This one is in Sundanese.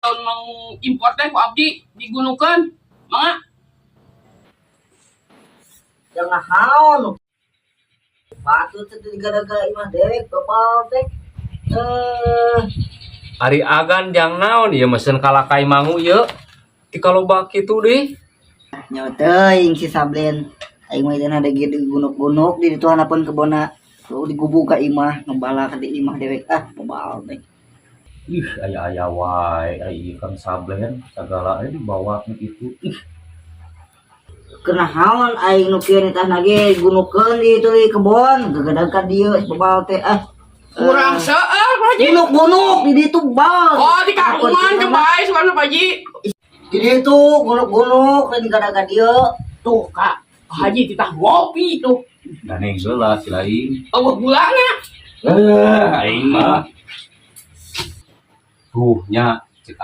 Daun mang impor teh ku abdi digunukeun. Mangga. Jangan haon. Batu teh digadaga imah dewek bebal teh. Eh, Ari agan jang naon ieu mesen kalakai mangu ieu? Ti kaloba kitu deui. Nyawa teuing si Sablen. Aing mah ada ge digunuk-gunuk di ditu hanapeun kebonna. Tuh digubuk ka imah, ngebala ka di imah dewek, ah, bebal teh. Ih, aya-aya wae, ai ieu Kang Sablen sagala aya dibawa nu kitu. Ih, Kena haon aing nu kieu nitahna ge gunukeun di itu di kebon, gegedag ka dieu si bebal teh, ah. Kurang seueur, Pak Haji. Gunuk-gunuk di ditu bal. Oh, di kakungan ke bae sugan, Pak Haji. Di ditu gunuk-gunuk di gadaga dieu. Tuh, Kak. Pak Haji titah ngopi tuh. Ganeng heula si lain. Eueuh gulana. Eh, aing mah. Tuh nya cek.